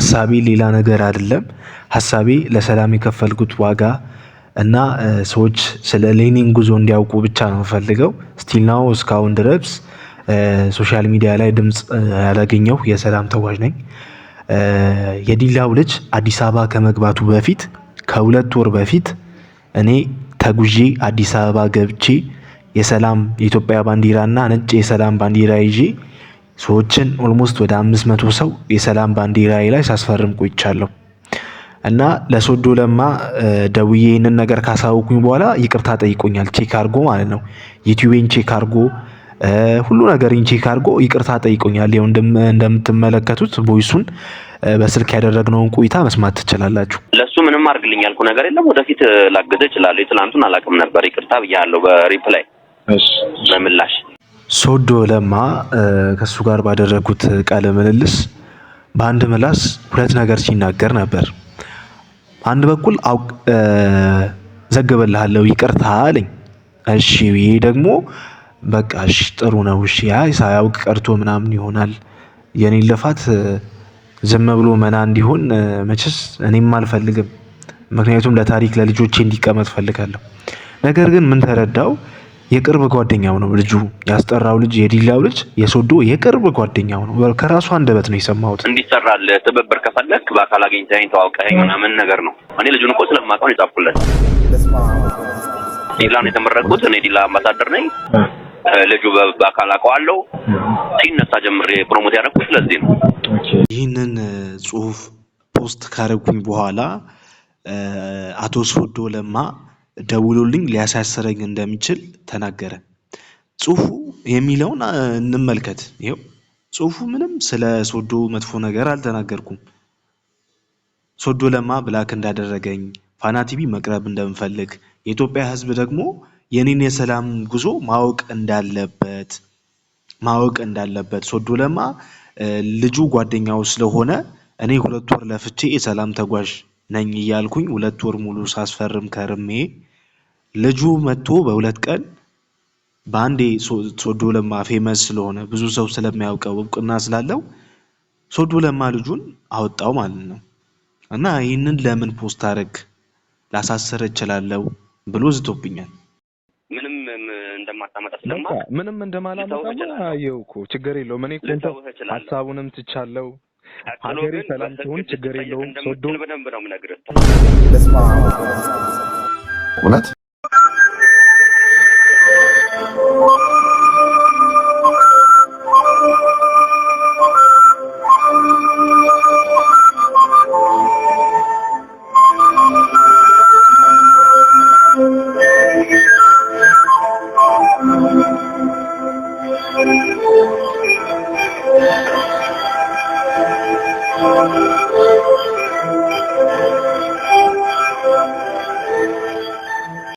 ሀሳቤ ሌላ ነገር አይደለም። ሀሳቤ ለሰላም የከፈልኩት ዋጋ እና ሰዎች ስለ ሌኒን ጉዞ እንዲያውቁ ብቻ ነው የምፈልገው። Still now እስካሁን ድረስ social media ላይ ድምፅ ያላገኘው የሰላም ተጓዥ ነኝ። የዲላው ልጅ አዲስ አበባ ከመግባቱ በፊት ከ2 ወር በፊት እኔ ተጉዤ አዲስ አበባ ገብቼ የሰላም የኢትዮጵያ ባንዲራ እና ነጭ የሰላም ባንዲራ ይዤ ሰዎችን almost ወደ 500 ሰው የሰላም ባንዲራ ላይ ሳስፈርም ቆይቻለሁ። እና ለሶዶ ለማ ደውዬ ይህንን ነገር ካሳወኩኝ በኋላ ይቅርታ ጠይቆኛል። Check አድርጎ ማለት ነው። ዩቲዩቤን check አድርጎ፣ ሁሉ ነገሬን check አድርጎ ይቅርታ ጠይቆኛል። ይኸው እንደምትመለከቱት voice ኡን በስልክ ያደረግነውን ቆይታ መስማት ትችላላችሁ። ለእሱ ምንም አድርግልኝ ያልኩ ነገር የለም። ወደፊት ላግዝህ እችላለሁ። የትናንቱን አላውቅም ነበር። ይቅርታ ብያለሁ በ reply፣ በምላሽ። ሶዶ ለማ ከእሱ ጋር ባደረጉት ቃለ ምልልስ በአንድ ምላስ ሁለት ነገር ሲናገር ነበር። አንድ በኩል ዘግበልሃለሁ ይቅርታ አለኝ። እሺ ይሄ ደግሞ በቃ እሺ ጥሩ ነው። እሺ አይ ሳያውቅ ቀርቶ ምናምን ይሆናል። የኔን ልፋት ዝም ብሎ መና እንዲሆን መቼስ እኔም አልፈልግም። ምክንያቱም ለታሪክ ለልጆቼ እንዲቀመጥ እፈልጋለሁ። ነገር ግን ምን ተረዳው? የቅርብ ጓደኛው ነው ልጁ፣ ያስጠራው ልጅ፣ የዲላው ልጅ የሶዶ የቅርብ ጓደኛው ነው። ከራሱ አንደበት ነው የሰማሁት። እንዲሰራል ትብብር ከፈለክ በአካል አግኝተኸኝ ተዋውቀኸኝ ምናምን ነገር ነው። እኔ ልጁን እኮ ስለማውቀው ነው የጻፍኩለት። ዲላ ነው የተመረቅኩት። እኔ ዲላ አምባሳደር ነኝ። ልጁ በአካል አውቀዋለሁ። ሲነሳ ጀምሬ promote ያደረኩት ስለዚህ ነው። ይህንን ጽሁፍ post ካደረጉኝ በኋላ አቶ ሶዶ ለማ ደውሎልኝ ሊያሳስረኝ እንደሚችል ተናገረ። ጽሁፉ የሚለውን እንመልከት። ይኸው ጽሁፉ ምንም ስለ ሶዶ መጥፎ ነገር አልተናገርኩም። ሶዶ ለማ block እንዳደረገኝ፣ ፋና ቲቪ መቅረብ እንደምፈልግ፣ የኢትዮጵያ ሕዝብ ደግሞ የኔን የሰላም ጉዞ ማወቅ እንዳለበት፣ ሶዶ ለማ ልጁ ጓደኛው ስለሆነ እኔ 2 ወር ለፍቼ የሰላም ተጓዥ ነኝ እያልኩኝ 2 ወር ሙሉ ሳስፈርም ከርሜ ልጁ መጥቶ በ2 ቀን በአንዴ ሶዶ ለማ famous ስለሆነ፣ ብዙ ሰው ስለሚያውቀው፣ እውቅና ስላለው ሶዶ ለማ ልጁን አወጣው ማለት ነው። እና ይህንን ለምን post አደረግ፣ ላሳስር እችላለሁ ብሎ ዝቶብኛል። ምንም እንደማታመጣ በቃ ስለማውቅ ምንም እንደማላመጣ ልተውህ እችላለሁ። አየሁ እኮ፣ ችግር የለውም። እኔ እኮ እንትን ልተውህ እችላለሁ። ሀሳቡንም ትቻለው። ቀጥሎ ሀገሬ ግን ሰላም በህግ ትሁን ችግር ልትጠየቅ የለውም። ሶዶ እንደምትችል በደንብ ነው የምነግርህ። እውነት።